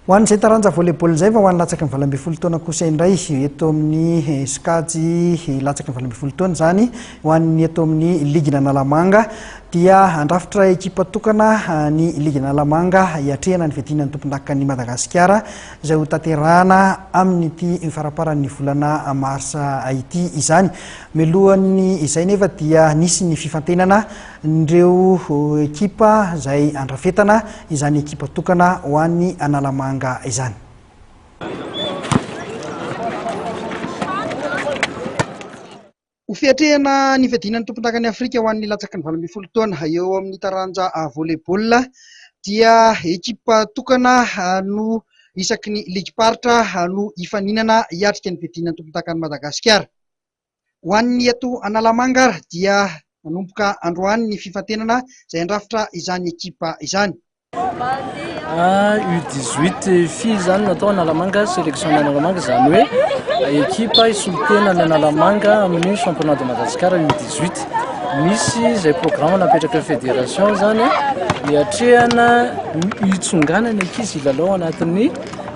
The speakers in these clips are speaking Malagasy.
Ho an'izay taranja volley-ball izay fa ho an'ny latsaky ny 18 taona kosa indray eto amin'ny sokajy latsaky ny 18 taona izany ho an'ny eto amin'ny ligin'Analamanga dia handrafitra ekipa tokana ny ligin'Analamanga hiatrehana ny fiadiana ny tompondakan'i Madagasikara izay ho tanterahana amin'ity faramparan'ny volana marsa ity izany. Mialohan'ny izay nefa dia nisy ny fifantenana Ireo ekipa izay andrafetana izany ekipa tokana ho an'ny Analamanga izany. Ho fiatrehana ny fiadiana ny tompondakan'i Afrika ho an'ny latsaky ny 18 taona eo amin'ny taranja volley-ball dia ekipa tokana no isaky ny ligim-paritra no hifaninana hiatrika ny fiadiana ny tompondakan'i Madagasikara. Ho an'ny eto Analamanga ary dia nanomboka androany ny fifantenana izay handrafitra izany ekipa izany. U 18 filles izany no atao Analamanga, sélection Analamanga izany hoe ekipa hisolo tena ny Analamanga amin'ny championnat de Madagascar U 18. Misy izay programme napetraka ny fédération izany hiatrehana hitsongana ny ankizy hilalao anatin'ny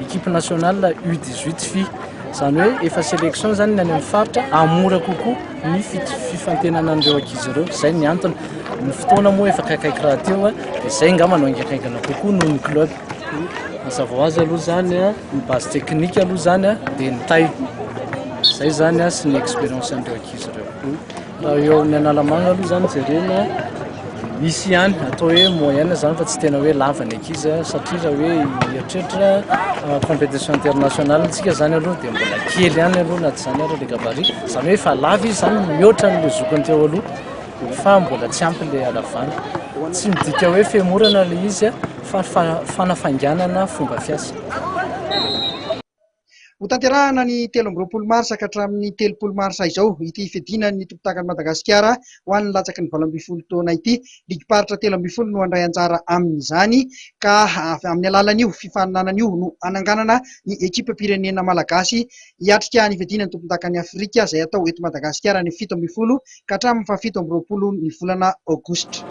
équipe nationale U 18 filles. Izany hoe efa sélection izany ny any amin'ny faritra, hahamora kokoa ny fifantenana an'ireo ankizy ireo. Izay ny antony. Ny fotoana moa efa akaikaiky rahateo, dia izay angamba no haingankaingana kokoa noho ny club. Mazava ho azy aloha izany, ny base technique aloha izany dia ny taille. Izay izany sy ny expérience an'ireo ankizy ireo. Raha eo amin'ny Analamanga aloha izany jerena, misy ihany atao hoe moyenne izany fa tsy tena hoe lava ny ankizy satria raha hoe hieritreritra compétition internationale tsika izany aloha dia mbola kely ihany aloha na tsy izany ary le gabarit. Izany hoe efa lava izy izany mihoatra an'ilay zokiny teo aloha fa mbola tsy ampy ilay halavana. Tsy midika hoe fihemorana ilay izy fa fanafainganana fomba fiasa. Hotanterahina ny 23 marsa ka hatramin'ny 30 marsa izao ity fiadiana ny tompondakan'i Madagasikara ho an'ny latsaky ny 18 taona ity. Ligim-paritra 13 no handray anjara amin'izany ka amin'ny alalan'io fifaninanana io no hananganana ny ekipam-pirenena malagasy hiatrika ny fiadiana ny tompondakan'i Afrika izay hatao eto Madagasikara ny 17 ka hatramin'ny faha 27 ny volana aogositra.